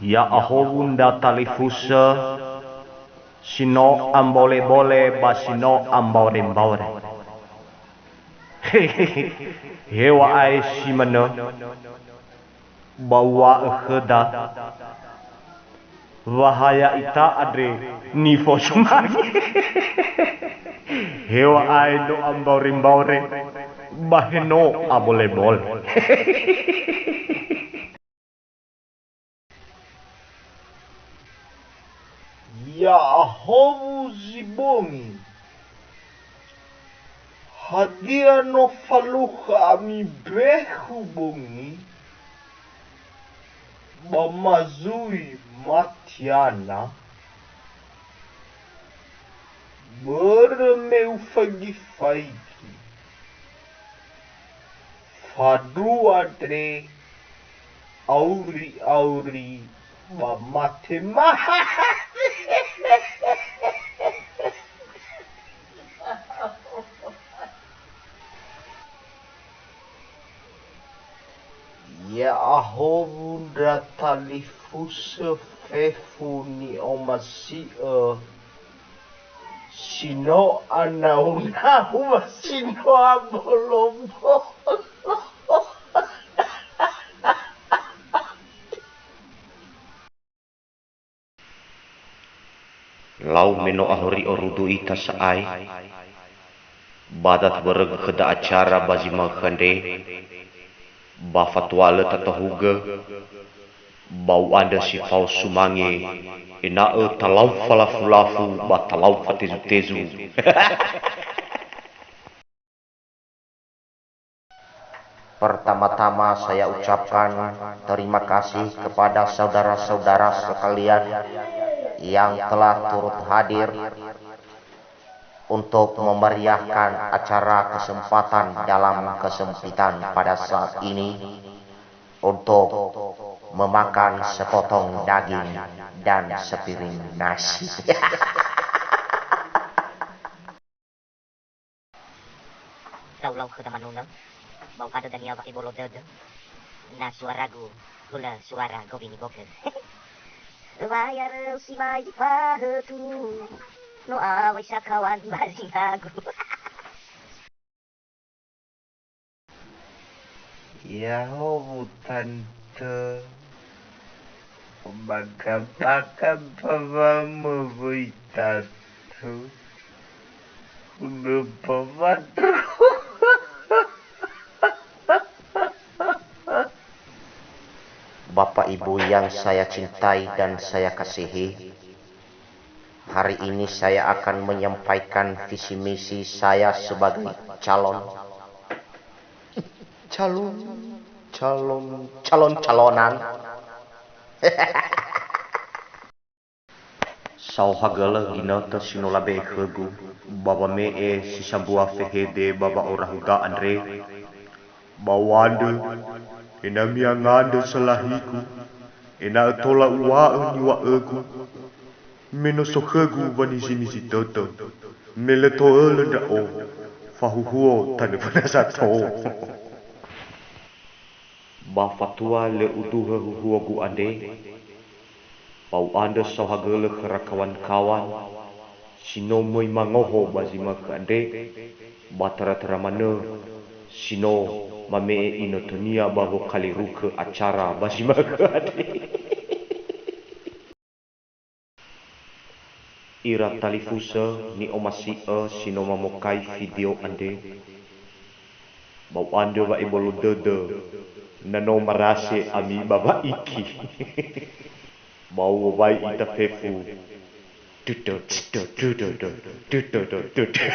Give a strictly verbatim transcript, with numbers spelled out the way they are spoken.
Ya'ahowu ndra talifusö si no ambolebole ba si no ambaorembaore. Heŵa'ae si manö, ba uŵa'ö khöda, wa ha ya'ita andre nifosumange. Heŵa'ae no ambaorembaore, ba he no abolebole. Ya'ahowu zi bongi. Hadia no falukha ami bekhu bongi? Ba ma zui matiana, börö me ufaigi-faigi. Fandrua andre auri-auri ba mate ma. Ya'ahowu ndra talifusö fefu ni'omasi'ö si no anau-nau ba si no abolobolo. Lau me no ahori orudu ita sa'ae, ba da tobörögö khöda acara ba zi ma'ökhö andre, ba fatua lö tatohugö, ba u'andrö si fao sumange, ena'ö talau falafulafu ba talau fatezu-tezu. Pertama-tama saya ucapkan terima kasih kepada saudara-saudara sekalian yang telah turut hadir untuk memeriahkan acara kesempatan dalam kesempitan pada saat ini untuk memakan sepotong daging dan sepiring nasi. Tau lau khöda manunö, ba u'andrö dania wa'ebolo dödö. Na suaragu hulö suara gowini bogö. Wa yaröu si mai zi fahötu, no awai sakawan ba zingagu. Ya'ahowu tantö, bakabaka mbawa möwöi tatu, hulö mbawa tru. Bapak Ibu yang saya cintai dan saya kasihi, hari ini saya akan menyampaikan visi misi saya sebagai calon, calon, calon, calon-calonan. Saohagölö ginötö si no labe'e khögu, ba wame'e si sambua fehede ba wa'orahuda andre, ba u'andrö, ena'ö mi'angandrö salahigu, ena'ö tola uŵa'ö niŵa'ögu, me no so khögu wanizinizi tödö, me lö to'ölö ndra'o, fahuhuo tanö fana sato. Ba fatua lö uduhö huhuogu andre, ba u'andrö saohagölö khöra kawan-kawan si no möi mangoho ba zi ma'ökhö andre, ba tara-tara manö si no mame'e inötönia ba wokalirukö acara ba zi ma'ökhö andre. Ira talifusö ni'omasi'ö si no mamokai video andre, ba u'andrö wa'ebolo dödö, na no marase ami ba wa'iki. Ba u'owai ita fefu. Tutö, tutö, tutö, tutö, tutö.